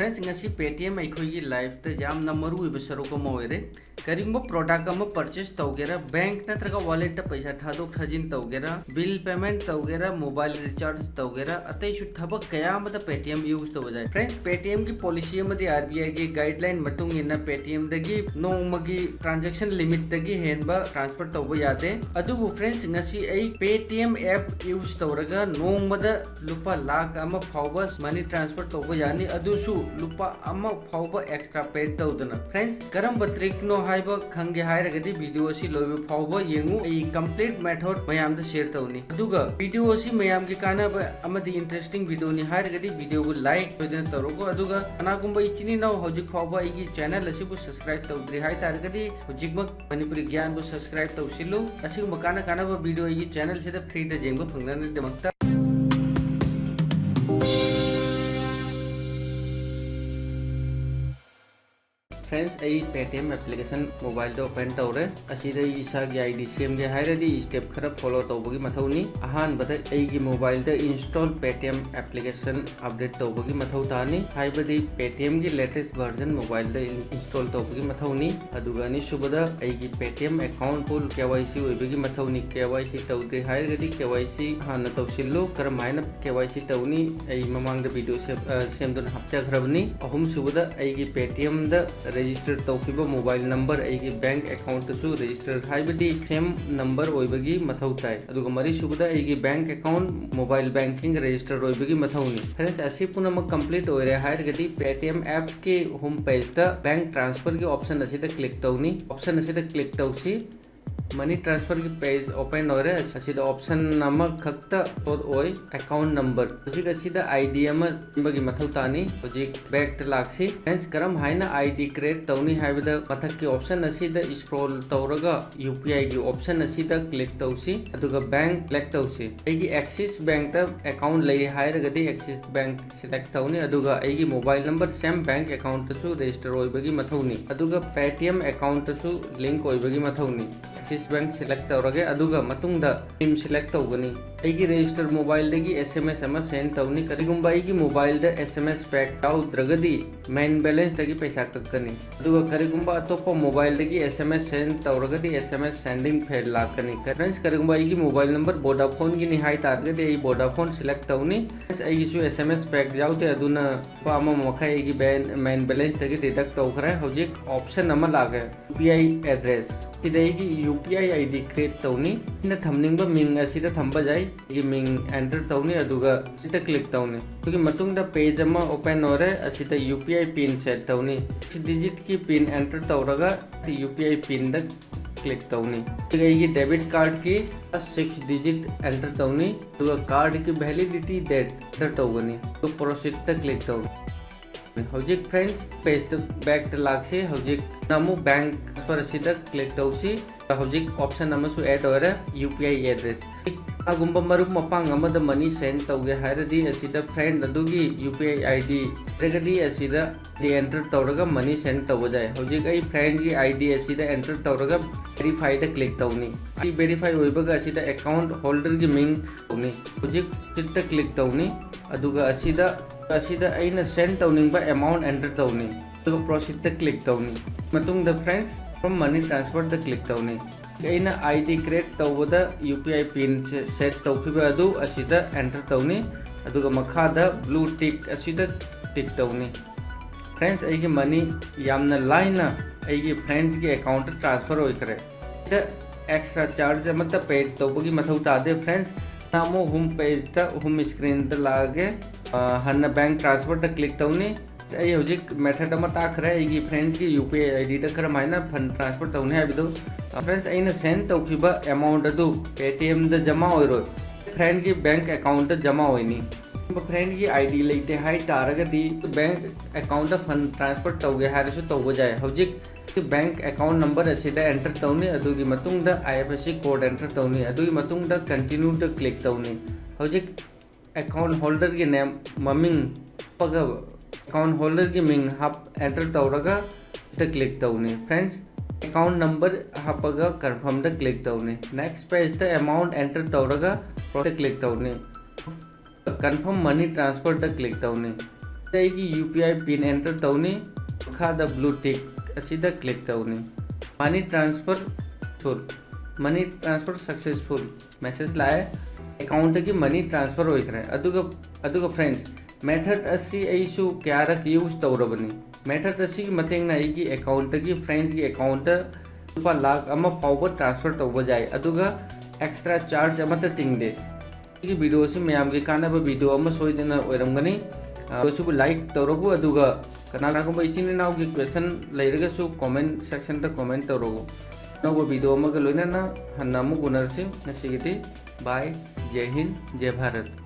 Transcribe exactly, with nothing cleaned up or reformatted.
Friends, ꯉꯁꯤ Paytm ꯑꯩꯈꯣꯏꯒꯤ life ꯇ ꯌꯥꯝꯅ ꯃꯔꯨꯑꯣꯏꯕ ꯁꯔꯨꯛ ꯑꯃ ꯑꯣꯏꯔꯦ꯫ ꯀꯔꯤꯒꯨꯝꯕ product ꯑꯃ purchase ꯇꯧꯒꯦꯔꯥ, bank ꯅꯠꯇ꯭ꯔꯒ wallet ꯇ ꯄꯩꯁꯥ ꯊꯥꯗꯣꯛ ꯊꯥꯖꯤꯟ ꯇꯧꯒꯦꯔꯥ, bill payment ꯇꯧꯒꯦꯔꯥ, mobile recharge ꯇꯧꯒꯦꯔꯥ, ꯑꯇꯩꯁꯨ ꯊꯕꯛ ꯀꯌꯥ ꯑꯃꯗ Paytm use ꯇꯧꯕ ꯌꯥꯏ꯫ Friends, Paytm ꯒꯤ policy ꯑꯃꯗꯤ RBI ꯒꯤ guideline ꯃꯇꯨꯡ ꯏꯟꯅ Paytm ꯗꯒꯤ ꯅꯣꯡꯃꯒꯤ transaction limit ꯇꯒꯤ ꯍꯦꯟꯕ transfer ꯇꯧꯕ ꯌꯥꯗꯦ꯫ ꯑꯗꯨꯕꯨ friends, ꯉꯁꯤ ꯑꯩ Paytm app use ꯇꯧꯔꯒ ꯅꯣꯡꯃꯗ ꯂꯨꯄꯥ ꯂꯥꯈ ꯑꯃ ꯐꯥꯎꯕ money transfer ꯇꯧꯕ ꯌꯥꯅꯤ, ꯑꯗꯨꯁꯨ ꯂꯨꯄꯥ ꯑꯃ ꯐꯥꯎꯕ extra pay ꯇꯧꯗꯅ꯫ Friends, ꯀꯔꯝꯕ trick ꯅꯣ ꯍꯥꯏꯕ ꯈꯪꯒꯦ ꯍꯥꯏꯔꯒꯗꯤ video ꯑꯁꯤ ꯂꯣꯏꯕ ꯐꯥꯎꯕ ꯌꯦꯡꯉꯨ, ꯑꯩ complete method ꯃꯌꯥꯝꯗ share ꯇꯧꯅꯤ꯫ ꯑꯗꯨꯒ video ꯑꯁꯤ ꯃꯌꯥꯝꯒꯤ ꯀꯥꯟꯅꯕ ꯑꯃꯗꯤ interesting video ꯅꯤ ꯍꯥꯏꯔꯒꯗꯤ video ꯕꯨ like ꯁꯣꯏꯗꯅ ꯇꯧꯔꯣꯀꯣ꯫ ꯑꯗꯨꯒ ꯀꯅꯥꯒꯨꯝꯕ ꯏꯆꯤꯟ ꯏꯅꯥꯎ ꯍꯧꯖꯤꯛ ꯐꯥꯎꯕ ꯑꯩꯒꯤ channel ꯑꯁꯤꯕꯨ subscribe ꯇꯧꯗ꯭ꯔꯤ ꯍꯥꯏ ꯇꯥꯔꯒꯗꯤ ꯍꯧꯖꯤꯛꯃꯛ ꯃꯅꯤꯄꯨꯔꯤ ꯒ꯭ꯌꯥꯟꯕꯨ subscribe ꯇꯧꯁꯤꯜꯂꯨ꯫ ꯑꯁꯤꯒꯨꯝꯕ ꯀꯥꯟꯅ ꯀꯥꯟꯅꯕ video ꯑꯩꯒꯤ channel ꯁꯤꯗ free ꯗ ꯌꯦꯡꯕ ꯐꯪꯅꯅꯕꯒꯤꯗꯃꯛꯇ꯫ Friends, ꯑꯩ Paytm application mobile ꯗ open ꯇꯧꯔꯦ꯫ ꯑꯁꯤꯗ ꯑꯩ ꯏꯁꯥꯒꯤ ID ꯁꯦꯝꯒꯦ ꯍꯥꯏꯔꯗꯤ step ꯈꯔ follow ꯇꯧꯕꯒꯤ ꯃꯊꯧꯅꯤ꯫ ꯑꯍꯥꯟꯕꯗ ꯑꯩꯒꯤ mobile ꯗ install Paytm application update ꯇꯧꯕꯒꯤ ꯃꯊꯧ ꯇꯥꯅꯤ, ꯍꯥꯏꯕꯗꯤ Paytm ꯒꯤ latest version mobile the in-, install ꯇꯧꯕꯒꯤ ꯃꯊꯧꯅꯤ꯫ ꯑꯗꯨꯒ ꯑꯅꯤꯁꯨꯕꯗ ꯑꯩꯒꯤ Paytm account ꯄꯨ KYC ꯑꯣꯏꯕꯒꯤ ꯃꯊꯧꯅꯤ꯫ KYC ꯇꯧꯗ꯭ꯔꯤ ꯍꯥꯏꯔꯒꯗꯤ KYC ꯍꯥꯟꯅ ꯇꯧꯁꯤꯜꯂꯨ꯫ ꯀꯔꯝ ꯍꯥꯏꯅ KYC ꯇꯧꯅꯤ? ꯑꯩ ꯃꯃꯥꯡꯗ video ꯁꯦꯝ-, ꯑ, ꯁꯦꯝꯗꯨꯅ ꯍꯥꯞꯆꯈ꯭ꯔꯕꯅꯤ꯫ ꯑꯍꯨꯝꯁꯨꯕꯗ ꯑꯩꯒꯤ Paytm ꯗ register ꯇꯧꯈꯤꯕ mobile number ꯑꯩꯒꯤ bank account ꯇꯁꯨ register, ꯍꯥꯏꯕꯗꯤ same number ꯑꯣꯏꯕꯒꯤ ꯃꯊꯧ ꯇꯥꯏ꯫ ꯑꯗꯨꯒ ꯃꯔꯤꯁꯨꯕꯗ ꯑꯩꯒꯤ bank account mobile banking register ꯑꯣꯏꯕꯒꯤ ꯃꯊꯧꯅꯤ꯫ Friends, ꯑꯁꯤ ꯄꯨꯝꯅꯃꯛ complete ꯑꯣꯏꯔꯦ ꯍꯥꯏꯔꯒꯗꯤ Paytm app ꯀꯤ home page ꯇ bank transfer ꯒꯤ option ꯑꯁꯤꯗ click ꯇꯧꯅꯤ꯫ Option ꯑꯁꯤꯗ click ꯇꯧꯁꯤ꯫ Money transfer ꯒꯤ page open ꯑꯣꯏꯔꯦ꯫ ꯑꯁꯤꯗ option ꯑꯃꯈꯛꯇ show ꯑꯣꯏ, account number꯫ ꯍꯧꯖꯤꯛ ꯑꯁꯤꯗ ID ꯑꯃ ꯁꯦꯝꯕꯒꯤ ꯃꯊꯧ ꯇꯥꯅꯤ꯫ ꯍꯧꯖꯤꯛ back ꯇ ꯂꯥꯛꯁꯤ꯫ Friends, ꯀꯔꯝ ꯍꯥꯏꯅ ID create ꯇꯧꯅꯤ ꯍꯥꯏꯕꯗ ꯃꯊꯛꯀꯤ option ꯑꯁꯤꯗ scroll ꯇꯧꯔꯒ UPI ꯒꯤ option ꯑꯁꯤꯗ click ꯇꯧꯁꯤ, ꯑꯗꯨꯒ bank select ꯇꯧꯁꯤ꯫ ꯑꯩꯒꯤ Axis Bank ꯇ account ꯂꯩ ꯍꯥꯏꯔꯒꯗꯤ Axis Bank select ꯇꯧꯅꯤ, ꯑꯗꯨꯒ ꯑꯩꯒꯤ mobile number same bank account ꯇꯁꯨ register ꯑꯣꯏꯕꯒꯤ ꯃꯊꯧꯅꯤ, ꯑꯗꯨꯒ Paytm account ꯇꯁꯨ link ꯑꯣꯏꯕꯒꯤ ꯃꯊꯧꯅꯤ꯫ Axis Bank select ꯇꯧꯔꯒꯦ, ꯑꯗꯨꯒ ꯃꯇꯨꯡꯗ SIM select ꯇꯧꯒꯅꯤ꯫ ꯑꯩꯒꯤ register mobileꯗꯒꯤ SMS ꯑꯃ send ꯇꯧꯅꯤ꯫ ꯀꯔꯤꯒꯨꯝꯕ ꯑꯩꯒꯤ mobileꯗ SMS pack ꯌꯥꯎꯗ꯭ꯔꯒꯗꯤ main balanceꯇꯒꯤ ꯄꯩꯁꯥ ꯀꯛꯀꯅꯤ꯫ ꯑꯗꯨꯒ ꯀꯔꯤꯒꯨꯝꯕ ꯑꯇꯣꯞꯄ mobileꯗꯒꯤ SMS send ꯇꯧꯔꯒꯗꯤ SMS sending failed ꯂꯥꯛꯀꯅꯤ꯫ Friends, ꯀꯔꯤꯒꯨꯝꯕ ꯑꯩꯒꯤ mobile number Vodafoneꯒꯤꯅꯤ ꯍꯥꯏ ꯇꯥꯔꯒꯗꯤ ꯑꯩ Vodafone select ꯇꯧꯅꯤ꯫ Friends, ꯑꯩꯒꯤꯁꯨ SMS pack ꯌꯥꯎꯗꯦ, ꯑꯗꯨꯅ ꯂꯨꯄꯥ ꯑꯃ ꯃꯈꯥꯏ ꯑꯩꯒꯤ main balanceꯇꯒꯤ deduct ꯇꯧꯈ꯭ꯔꯦ꯫ ꯍꯧꯖꯤꯛ option ꯑꯃ ꯂꯥꯛꯑꯦ, UPI address꯫ ꯁꯤꯗ ꯑꯩꯒꯤ UPI ID create ꯇꯧꯅꯤ꯫ ꯑꯩꯅ ꯊꯝꯅꯤꯡꯕ ꯃꯤꯡ ꯑꯁꯤꯗ ꯊꯝꯕ ꯌꯥꯏ꯫ ꯑꯩꯒꯤ ꯃꯤꯡ enter ꯇꯧꯅꯤ, ꯑꯗꯨꯒ ꯁꯤꯗ click ꯇꯧꯅꯤ꯫ ꯑꯗꯨꯒꯤ ꯃꯇꯨꯡꯗ page ꯑꯃ open ꯑꯣꯏꯔꯦ꯫ ꯑꯁꯤꯗ UPI pin set ꯇꯧꯅꯤ꯫ Six digitꯀꯤ pin enter ꯇꯧꯔꯒ UPI pinꯗ click ꯇꯧꯅꯤ꯫ ꯑꯗꯨꯒ ꯑꯩꯒꯤ debit cardꯀꯤ six digit enter ꯇꯧꯅꯤ, ꯑꯗꯨꯒ cardꯀꯤ validity date enter ꯇꯧꯒꯅꯤ꯫ ꯑꯗꯨ proceedꯇ click ꯇꯧꯅꯤ꯫ ꯍꯧꯖꯤꯛ friends, pageꯇ backꯇ ꯂꯥꯛꯁꯤ꯫ ꯍꯧꯖꯤꯛꯅ ꯑꯃꯨꯛ bank transfer ꯑꯁꯤꯗ click ꯇꯧꯁꯤ꯫ ꯍꯧꯖꯤꯛ option ꯑꯃꯁꯨ add ꯑꯣꯏꯔꯦ, UPI address꯫ ꯀꯅꯥꯒꯨꯝꯕ ꯃꯔꯨꯞ ꯃꯄꯥꯡ ꯑꯃꯗ money send ꯇꯧꯒꯦ ꯍꯥꯏꯔꯗꯤ ꯑꯁꯤꯗ friend ꯑꯗꯨꯒꯤ UPI ID ꯂꯩꯔꯒꯗꯤ ꯑꯁꯤꯗ enter ꯇꯧꯔꯒ money send ꯇꯧꯕ ꯌꯥꯏ꯫ ꯍꯧꯖꯤꯛ ꯑꯩ friendꯒꯤ ID ꯑꯁꯤꯗ enter ꯇꯧꯔꯒ verifyꯗ click ꯇꯧꯅꯤ꯫ ꯑꯩ verify ꯑꯣꯏꯕꯒ ꯑꯁꯤꯗ account holderꯒꯤ ꯃꯤꯡ ꯇꯧꯅꯤ꯫ ꯍꯧꯖꯤꯛ proceedꯇ click ꯇꯧꯅꯤ, ꯑꯗꯨꯒ ꯑꯁꯤꯗ, ꯑꯁꯤꯗ ꯑꯩꯅ send ꯇꯧꯅꯤꯡꯕ amount enter ꯇꯧꯅꯤ, ꯑꯗꯨꯒ proceedꯇ click ꯇꯧꯅꯤ꯫ ꯃꯇꯨꯡꯗ friends, confirm money transferꯗ click ꯇꯧꯅꯤ꯫ ꯑꯩꯅ ID create ꯇꯧꯕꯗ UPI pin set ꯇꯧꯈꯤꯕ ꯑꯗꯨ ꯑꯁꯤꯗ enter ꯇꯧꯅꯤ, ꯑꯗꯨꯒ ꯃꯈꯥꯗ blue tick ꯑꯁꯤꯗ tick ꯇꯧꯅꯤ꯫ Friends, ꯑꯩꯒꯤ money ꯌꯥꯝꯅ ꯂꯥꯏꯅ ꯑꯩꯒꯤ friendsꯀꯤ accountꯇ transfer ꯑꯣꯏꯈ꯭ꯔꯦ꯫ ꯁꯤꯗ extra charge ꯑꯃꯠꯇ pay ꯇꯧꯕꯒꯤ ꯃꯊꯧ ꯇꯥꯗꯦ friends꯫ ꯑꯃꯨꯛ home pageꯇ, home screenꯗ ꯂꯥꯛꯑꯒꯦ꯫ ꯑ, ꯍꯟꯅ bank transferꯗ click ꯇꯧꯅꯤ꯫ ꯑꯩ ꯍꯧꯖꯤꯛ method ꯑꯃ ꯇꯥꯛꯈ꯭ꯔꯦ, ꯑꯩꯒꯤ friendsꯀꯤ UPI IDꯗ ꯀꯔꯝꯍꯥꯏꯅ fund transfer ꯇꯧꯅꯤ ꯍꯥꯏꯕꯗꯨ꯫ Friends, ꯑꯩꯅ send ꯇꯧꯈꯤꯕ amount ꯑꯗꯨ Paytmꯗ ꯖꯃꯥ ꯑꯣꯏꯔꯣꯏ, friendꯀꯤ bank accountꯇ ꯖꯃꯥ ꯑꯣꯏꯅꯤ꯫ Friendꯀꯤ ID ꯂꯩꯇꯦ ꯍꯥꯏ ꯇꯥꯔꯒꯗꯤ bank accountꯇ fund transfer ꯇꯧꯒꯦ ꯍꯥꯏꯔꯁꯨ ꯇꯧꯕ ꯌꯥꯏ꯫ ꯍꯧꯖꯤꯛ bank account number ꯑꯁꯤꯗ enter ꯇꯧꯅꯤ, ꯑꯗꯨꯒꯤ ꯃꯇꯨꯡꯗ IFSC code enter ꯇꯧꯅꯤ, ꯑꯗꯨꯒꯤ ꯃꯇꯨꯡꯗ continueꯗ click ꯇꯧꯅꯤ꯫ ꯍꯧꯖꯤꯛ account holderꯒꯤ name, ꯃꯃꯤꯡ ꯍꯥꯞꯄꯒ account holderꯒꯤ ꯃꯤꯡ ꯍꯥꯞ, enter ꯇꯧꯔꯒ ꯁꯤꯗ click ꯇꯧꯅꯤ friends꯫ ꯑꯦꯀꯥꯎꯟ ꯅꯝꯕꯔ ꯍꯥꯞꯄꯒ ꯀꯟꯐꯥꯔꯝꯗ ꯀ꯭ꯂꯤꯛ ꯇꯧꯅꯤ꯫ ꯅꯦꯛꯁ ꯄꯦꯖꯇ ꯑꯦꯃꯥꯎꯟ ꯑꯦꯟꯇꯔ ꯇꯧꯔꯒ ꯄ꯭ꯔꯣꯁꯦꯁꯇ ꯀ꯭ꯂꯤꯛ ꯇꯧꯅꯤ꯫ ꯀꯟꯐꯥꯔꯝ ꯃꯅꯤ ꯇ꯭ꯔꯥꯟꯁꯐꯔꯗ ꯀ꯭ꯂꯤꯛ ꯇꯧꯅꯤ꯫ ꯑꯩꯒꯤ U P I PIN enter ꯇꯧꯅꯤ꯫ ꯃꯈꯥꯗ ꯕ꯭ꯂꯨ ꯇꯤꯛ ꯑꯁꯤꯗ ꯀ꯭ꯂꯤꯛ ꯇꯧꯅꯤ꯫ ꯃꯅꯤ ꯇ꯭ꯔꯥꯟꯁꯐꯔ ꯁꯨꯜ ꯃꯅꯤ ꯇ꯭ꯔꯥꯟꯁꯐꯔ ꯁꯛꯁꯦꯁꯐꯨꯜ ꯃꯦꯁꯦꯖ ꯂꯥꯛꯑꯦ꯫ ꯑꯦꯀꯥꯎꯟꯗꯒꯤ ꯃꯅꯤ ꯇ꯭ꯔꯥꯟꯁꯐꯔ ꯑꯣꯏꯈ꯭ꯔꯦ꯫ ꯑꯗꯨꯒ ꯑꯗꯨꯒ ꯐ꯭ꯔꯦꯟꯁ, ꯃꯦꯊꯗ ꯑꯁꯤ ꯑꯩꯁꯨ ꯀꯌꯥꯔꯛ ꯌꯨꯁ ꯇꯧꯔꯕꯅꯤ꯫ ꯃꯦꯊꯗ ꯑꯁꯤꯒꯤ ꯃꯇꯦꯡꯅ ꯑꯩꯒꯤ ꯑꯦꯀꯥꯎꯟꯗꯒꯤ ꯐ꯭ꯔꯦꯟꯁꯀꯤ ꯑꯦꯀꯥꯎꯟꯗ ꯂꯨꯄꯥ ꯂꯥꯈ ꯑꯃ ꯐꯥꯎꯕ ꯇ꯭ꯔꯥꯟꯁꯐꯔ ꯇꯧꯕ ꯌꯥꯏ, ꯑꯗꯨꯒ ꯑꯦꯛꯁꯇ꯭ꯔꯥ ꯆꯥꯔꯖ ꯑꯃꯠꯇ ꯇꯤꯡꯗꯦ꯫ ꯁꯤꯒꯤ ꯚꯤꯗꯤꯑꯣ ꯑꯁꯤ ꯃꯌꯥꯝꯒꯤ ꯀꯥꯟꯅꯕ ꯚꯤꯗꯤꯑꯣ ꯑꯃ ꯁꯣꯏꯗꯅ ꯑꯣꯏꯔꯝꯒꯅꯤ꯫ ꯑ, ꯚꯤꯗꯤꯑꯣꯁꯤꯕꯨ ꯂꯥꯏꯛ ꯇꯧꯔꯒꯨ, ꯑꯗꯨꯒ ꯀꯅꯥꯒꯨꯝꯕ ꯏꯆꯤꯟ ꯏꯅꯥꯎꯒꯤ ꯀ꯭ꯋꯦꯁꯟ ꯂꯩꯔꯒꯁꯨ ꯀꯣꯃꯦꯟ ꯁꯦꯛꯁꯟꯗ ꯀꯣꯃꯦꯟ ꯇꯧꯔꯒꯨ꯫ ꯑꯅꯧꯕ ꯚꯤꯗꯤꯑꯣ ꯑꯃꯒ ꯂꯣꯏꯅꯅ ꯍꯟꯅ ꯑꯃꯨꯛ ꯎꯅꯔꯁꯤ꯫ ꯉꯁꯤꯒꯤꯗꯤ ꯕꯥꯏ꯫ ꯖꯦ ꯍꯤꯟ, ꯖꯦ ꯚꯥꯔꯠ꯫